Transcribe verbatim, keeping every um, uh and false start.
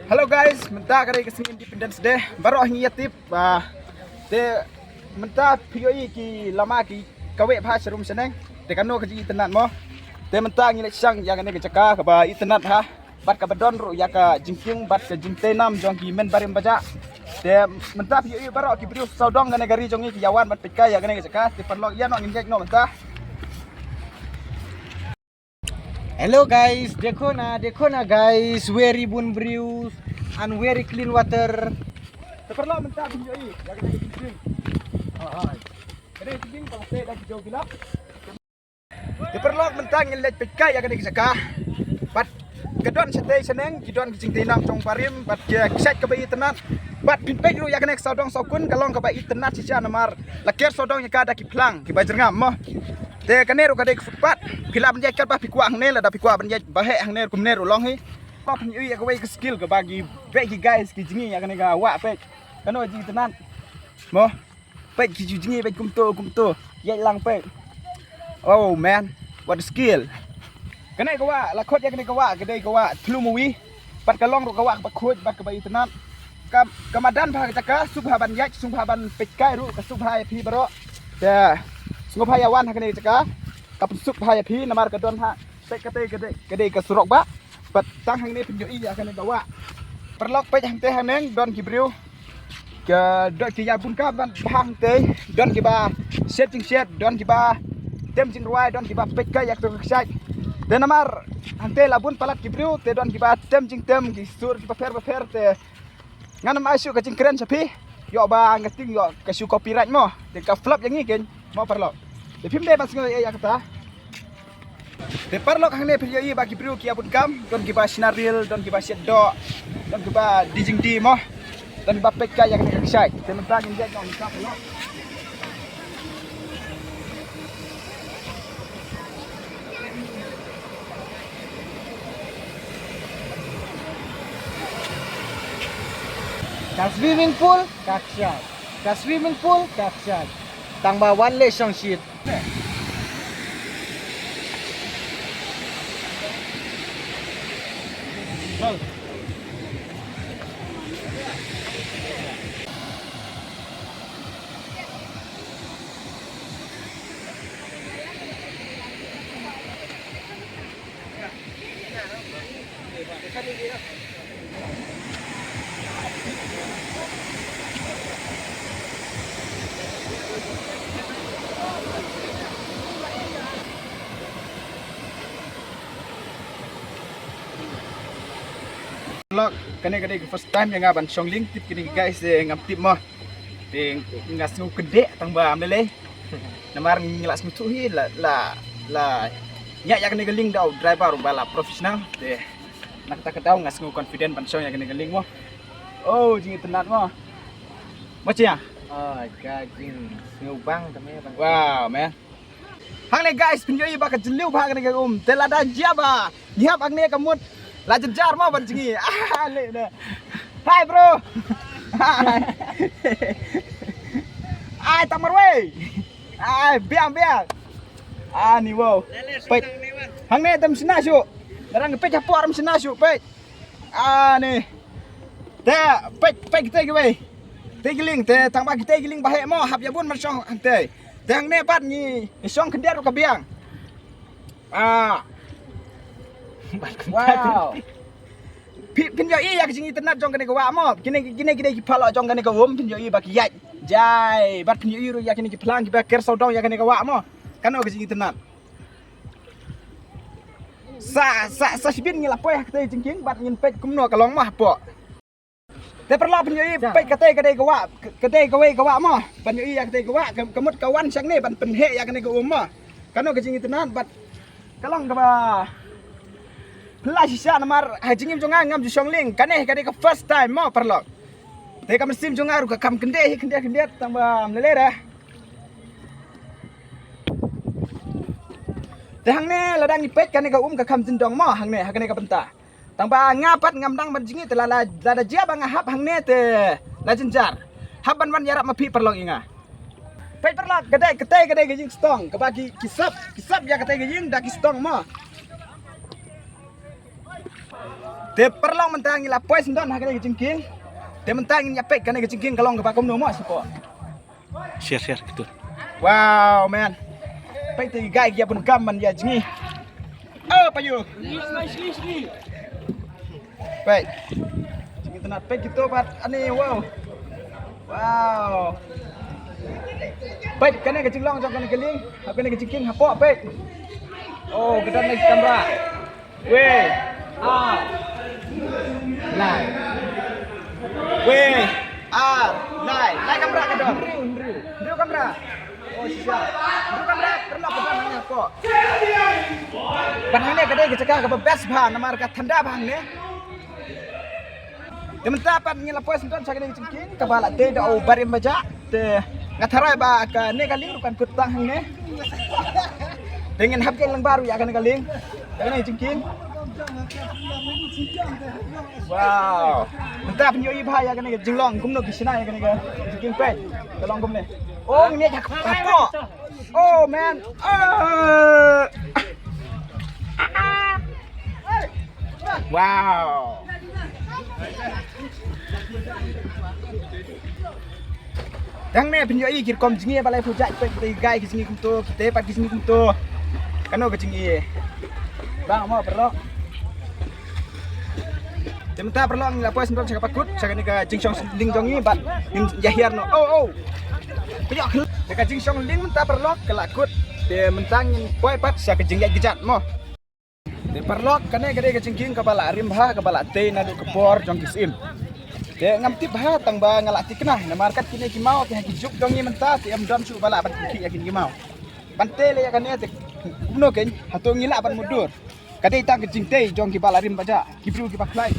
Hello guys, mynta ka dei ka sngi Independence Day. Baroh ngi ïa tip, ah, te mynta phi ïohi ki lama ki kawei bha sharum shaneng. Te kano ka jingitynnad mo. Te mynta ngi leit shang ïa kane ka jaka kaba itynnad ha. Bad kaba don ruh ïa ka jingkieng bad ka jingtei nam jong ki men barim bajah. Te mynta phi ïohi baroh ki briew sawdong kane ka ri jong ngi ki ïa wan bad peit kai ïa kane ka jaka. Te paralok ïa no ngin jait no mynta. Hello guys, देखो ना, देखो ना guys, very bun brews and very clean water. Te paralok mynta phi ïohi ïa kane ka jingkieng. Hai. Kane ka jingkieng ba la tei da ki jaw gilap. Te paralok mynta ngin leit peit kai ïa kane ka jaka. Bad ka don shatei shaneng, ki don ki jingtei nam jong barim bad ki kshaid kaba itynnad. Bad phin peit ruh ïa kane ka sawdong sawkun ka long kaba itynnad shisha namar la ker sawdong ïa ka da ki phlang kiba jyrngam mo. Te kane ruh ka dei ka footpath. Phi lah ban ïaid katba phi kwah hangne, lada phi kwah ban ïaid ba heh hangne ruh kumne ruh long hi. Ba phin ïohi ïa kawei ka skill kaba ki beh ki guys ki jngi ïa kane ka wah peit. Kano ka jingitynnad mo. Peit ki ju jngi peit kumto kumto. Ïaid lang peit. Oh man, what a skill. Kane ka wah la khot ïa kane ka wah ka dei ka wah Thlu Mawi. Bad ka long ruh ka wah kaba khuid bad kaba itynnad. Ka, ka madan bha ka jaka, sngewbha ban ïaid, sngewbha ban peit kai ruh, ka sngewbha ïa phi baroh. Te sngewbha ïa wan ha kane ka jaka. Ka pynsngewbha ïa phi namar ka don ha. Peit katei ka dei, ka dei ka surok ba. Bad tang hangne phin ïohi ïa kane ka wah. Paralok peit hangtei hangne don ki briew. Ka don ki ïa bun kam ban bha hangtei, don kiba shet jingshet, don kiba tem jingrwai, don kiba peit kai ïa kato ka kshaid. Te namar hangtei la bun palat ki briew, te don kiba tem jingtem ki sur kiba pher ba pher te. Ngan ym ai shuh ka jingkren sha phi. Ïoh ba nga tieng ïoh ka shu copyright mo. Te ka flop ïa ngi kein mo paralok. Te phim dei ban sngew ïa kata. Te paralok hangne phi ïohi ba ki briew ki ïa bun kam, don kiba shna reel, don kiba shet doh, don kiba die jingdie mo. Don kiba peit kai ïa kane ka kshaid. Te mynta ngin ïaid noh mynta paralok. Ka swimming pool ka kshaid. Ka swimming pool ka kshaid. Tang ba wan leh shong shit. Lok, kane ka dei ka first time ïa nga ban shong lieng, tip kine ki guys, eh, ngam tip mo. Te nga sngew kyndit tang ba ym lei lei. Namar ngi la sngewthuh hi la, la, la ñiah ïa kane ka lieng da u driver ba la professional. Te na kata ka daw nga sngew confident ban shong ïa kane ka lieng mo. Oh, jingitynnad mo. Mo chia? Oh, ka jingsngewbang te me ban. Wow, man. Hangne guys, phin ïohi ba ka jylliew bha kane ka um. Te lada jia ba ngi hap hangne ka mut la jynjar mo ban jngi. Ah, leh ne. Hi bro. Ai, tang marwei. Ai, biang biang. Ani wow. Peit. Hangne dam sna shu. Darang peit hapoh ram sna shu peit. Ani. Te peit peit kitei kiwei. Kitei ki lieng te tang ba kitei ki lieng ba heh mo hap ïa bun ban shong hangtei. Te hangne pat ngi shong khyndiat ruh ka biang. Ah. Wow. Phi, phin ïohi ïa ka jingitynnad jong kane ka wah mo. Kine, kine, kine ki paralok jong kane ka um phin ïohi ba ki ïaid. Jai, bad phin ïohi ruh ïa kine ki phlang kiba ker sawdong ïa kane ka wah mo. Kano ka jingitynnad. Sa, sa, sa shibit ngi la poi ha katei jingkieng bad ngin peit kumno ka long mo hapoh. Te paralok phin ïohi peit katei ka dei ka wah, ka dei kawei ka wah mo. Ban ïohi ïa katei ka wah, ka, ka mut ka wan shangne ban pynheh ïa kane ka um mo. Kano ka jingitynnad bad ka long kaba phylla shisha namar ha jingim jong nga ngam ju shong lieng, kane ka dei ka first time mo paralok. Te ka mynsiem jong nga ruh ka kham kyndit hi kyndit kyndit tang ba ym lei lei re. Te hangne lada ngi peit kane ka um ka kham jyndong mo hangne ha kane ka bynta. Tang ba nga pat ngam dang ban jngi te la, la, lada jia ba nga hap hangne te la jynjar. Hap ban wan ïarap ma phi paralok ïa nga. Peit paralok ka dei katei ka dei ka jingstong kaba ki, ki sap, ki sap ïa katei ka jing da ki stong mo. Te paralok mynta ngi la poi syndon ha kane ka jingkieng. Te mynta ngin ïa peit kane ka jingkieng ka long kaba kumno mo sngewbha. Share, share, gitu. Wow, man. Peit te guy ïa bun kam man ïa jngi. Oh, payu. Peit. Jngi tnat peit kito pat ani, wow. Wow. Peit kane ka jinglong jong kane ka lieng. Hap kane ka jingkieng hapoh peit. Oh, ka don na ka kamra. Wei, ar, lai. Wei, ar, lai. Lai kamra ka don. Hynriew kamra. Oh, shisha. Hynriew kamra, pernah pernah nanya kok. Ban hangne ka dei ka jaka kaba best bha namar ka thanda bha hangne. Te mynta pat ngi la poi syndon sha kane ka jingkieng kaba la tei da u Barim Bajah. Te nga tharai ba kane ka lieng ruh kan kut tang hangne. Te ngin hap ïeng lyngba ruh ïa kane ka lieng. Ïa kane ka jingkieng. Wow. Mynta phin ïohi bha ïa kane ka jinglong kumno ki shna ïa kane ka jingkieng peit. Ka long kumne. Oh, ngin ïa ka hapoh. Oh man. Ah. Wow. Hangne phin ïohi ki rukom jngi ba la pynjah peit kita ki guy ki jngi kumto, kita pat ki jngi kumto. Kano ka jngi. Bang mo paralok. Te mynta paralok ngi la poi syndon sha kaba kut sha kane ka jingshong lieng jong ngi bad ngin ïa hiar noh. Oh, oh. Pynïoh khel. Te ka jingshong lieng mynta paralok ka la kut. Te mynta ngin poi pat sha ka jingïaid kjat mo. Te paralok kane ka dei ka jingkieng kaba la rim bha kaba la tei naduh ka por jong ki syiem. Te ngam tip bha tang ba nga la thikna namar kat kine ki maw ki ha ki juk jong ngi mynta te ym don shuh ba lah ban khih ïa kine ki maw. Ban tei leh ïa kane te kumno kein hato ngi lah ban mutdur. Ka dei tang ka jingtei jong kiba la rim bajah, ki briew kiba khlaiñ.